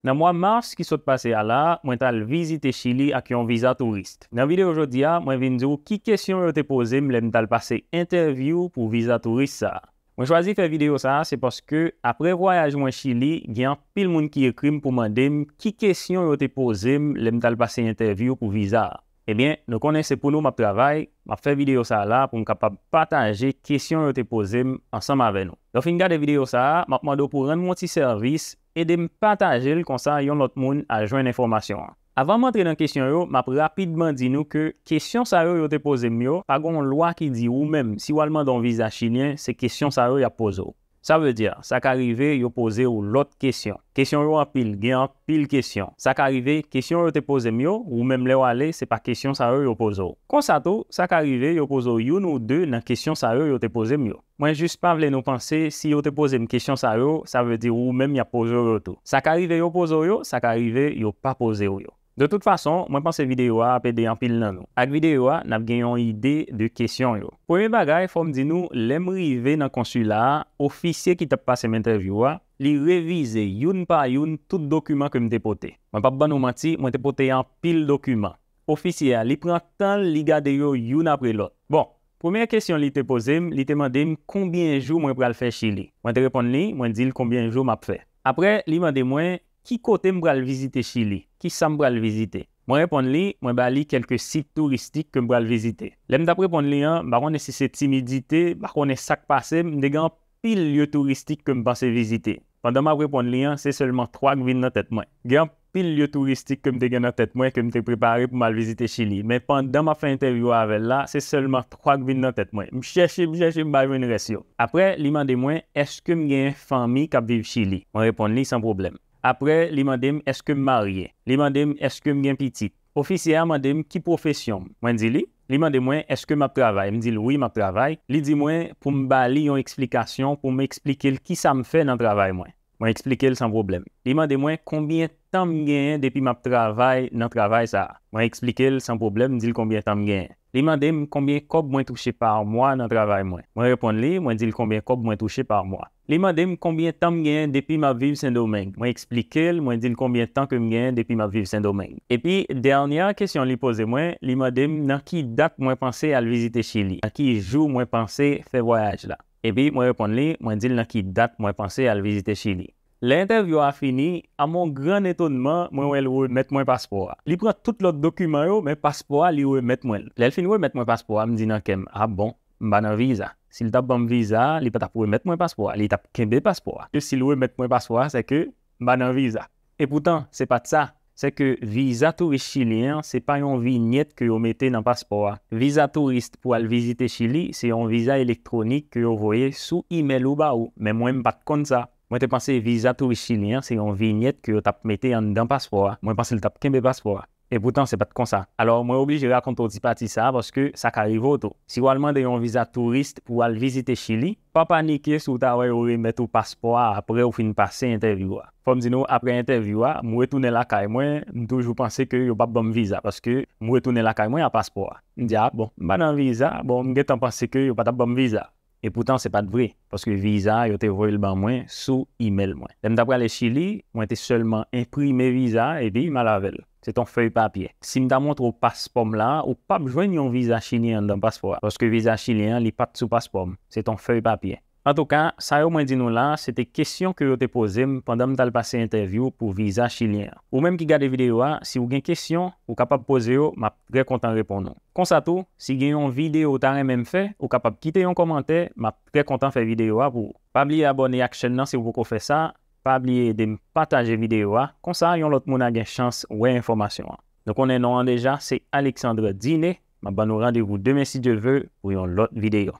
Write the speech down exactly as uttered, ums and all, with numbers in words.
Nan mwa mas ki sot pase a la, mwen t al vizite Chili ak yon viza touris. Nan videyo jodi a, mwen vin di w ki kesyon yo te poze m lè m t al pase entèvyou pou viza touris sa a. Mwen chwazi fè videyo sa a, se paske apre vwayaj mwen Chili, gen anpil moun ki ekri m pou mande m ki kesyon yo te poze m lè m t al pase entèvyou pou viza a. Ebyen, nou konnen se pou nou m ap travay, m ap fè videyo sa a la pou m kapab pataje kesyon yo te poze m ansanm avè nou. Lè w fin gade videyo sa a, m ap mande w pou w rann mwen yon ti sèvis, ede m pataje l, konsa yon lòt moun a jwenn enfòmasyon an. Avan m antre nan kesyon yo, m ap rapidman di nou ke kesyon sa yo yo te poze m yo, pa gen yon lwa ki di ou menm, si w al mande yon viza chilyen, se kesyon sa yo y ap poze w. Sa vle di, sa ka rive yo poze w lòt kesyon. Kesyon yo anpil, gen anpil kesyon. Sa ka rive, kesyon yo te poze m yo, ou menm lè w ale, se pa kesyon sa yo yo poze w. Konsa tou, sa ka rive yo poze w youn ou de nan kesyon sa yo yo te poze m yo. Mwen jis pa vle nou panse, si yo te poze m kesyon sa yo, sa vle di ou menm y ap poze w yo tou. Sa ka rive yo poze w yo, sa ka rive yo pa poze w yo. De tout fason, mwen panse videyo a ap ede anpil nan nou. Ak videyo a, n ap gen yon ide de kesyon yo. Premye bagay, fò m di nou, lè m rive nan konsila a, ofisye ki t ap pase m entèvyou a, li revize youn pa youn tout dokiman ke m te pote. Mwen p ap ban nou manti, mwen te pote anpil dokiman. Ofisye a, li pran tan l, li gade yo youn apre lòt. Bon, premye kesyon li te poze m, li te mande m konbyen jou mwen pral fè Chili. Mwen te reponn li, mwen di l konbyen jou m ap fè. Apre, li mande mwen ki kote m pral vizite Chili, ki sa m pral vizite. Mwen reponn li, mwen ba li kèlke sit touristik ke m pral vizite. Lè m t ap reponn li an, m pa konnen si se timidite, m pa konnen sa k pase m, m te gen anpil lye touristik ke m panse vizite. Pandan m ap reponn li an, se sèlman twa k vin nan tèt mwen. Gen anpil lye touristik ke m te gen nan tèt mwen ke m te prepare pou m al vizite Chili. Men pandan m ap fè entèvyou a avè l la, se sèlman twa k vin nan tèt mwen. M chèche, m chèche, m pa jwenn rès yo. Apre, li mande mwen, èske m gen fanmi k ap viv Chili? Mwen reponn li san pwoblèm. Apre, li mande m, èske m marye? Li mande m, èske m gen pitit? Ofisye a mande m ki pwofesyon m. Mwen di li. Li mande mwen, èske m ap travay? M di l, wi, m ap travay. Li di mwen pou m ba li yon eksplikasyon, pou m eksplike l ki sa m fè nan travay mwen. Mwen eksplike l san pwoblèm. Li mande mwen konbyen tan m genyen depi m ap travay nan travay sa a. Mwen eksplike l san pwoblèm, m di l konbyen tan m genyen. Li mande m konbyen kòb mwen touche pa mwa nan travay mwen. Mwen reponn li, mwen di l konbyen kòb mwen touche pa mwa. Li mande m konbyen tan m genyen depi m ap viv Sendomeng. Mwen eksplike l, mwen di l konbyen tan ke m genyen depi m ap viv Sendomeng. Epi, dènyè kesyon li poze mwen, li mande m nan ki dat mwen panse al vizite Chili, nan ki jou mwen panse fè vwayaj la. Epi, mwen reponn li, mwen di l nan ki dat mwen panse al vizite Chili. Lè entèvyou a fini, a mon gran etonnman, mwen wè l remèt mwen paspò a. Li pran tout lòt dokiman yo, men paspò a, li remèt mwen l. Lè l fin remèt mwen paspò a, m di nan kè m, a bon, m pa nan viza. Si l t ap ban m viza a, li pa t ap remèt mwen paspò a, li t ap kenbe paspò a. Ke si l remèt mwen paspò a, se ke m pa nan viza. Epoutan, se pa t sa. Se ke viza touris chilyen an, se pa yon vinyèt ke yo mete nan paspò a. Viza touris pou al vizite Chili, se yon viza elektwonik ke yo voye sou imèl ou ba ou. Men mwen, m pa t konn sa. Mwen te panse viza touris chilyen an, se yon vinyèt ke yo t ap mete anndan paspò a. Mwen panse l t ap kenbe paspò a. Epoutan, se pa t konsa. Alò, mwen oblije rakonte w ti pati sa a, paske sa ka rive w tou. Si w al mande yon viza touris pou w al vizite Chili, pa panike si w ta wè yo remèt ou paspò a apre w fin pase entèvyou a. Fò m di nou, apre entèvyou a, m retounen lakay mwen, m toujou panse ke yo p ap ban m viza, paske m retounen lakay mwen a paspò a. M di, a bon, m pa nan viza, bon, m gentan panse ke yo pa t ap ban m viza. Epoutan, se pa t vre, paske viza a, yo te voye l ban mwen sou imèl mwen. Lè m ta prale Chili, mwen te sèlman enprime viza a epi m al avè l. Se t on fèy papye. Si m ta montre w paspò m la, ou p ap jwenn yon viza chilyen anndan paspò a, paske viza chilyen an, li pa t sou paspò m. Se t on fèy papye. Antouka, sa yo mwen di nou la, se te kesyon ke yo te poze m pandan m t al pase entèvyou pou viza chilyen an. Ou menm ki gade videyo a, si w gen kesyon, ou kapab poze yo, m ap trè kontan reponn ou. Konsa tou, si gen yon videyo w ta renmen m fè, ou kapab kite yon kòmantè, m ap trè kontan fè videyo a pou ou. Pa bliye abòne ak chèn nan si w poko fè sa, pa bliye ede m pataje videyo a, konsa yon lòt moun a gen chans wè enfòmasyon an. Nou konnen non an deja, se Alexandre Diné. M ap ban nou randevou demen si Dye vle pou yon lòt videyo.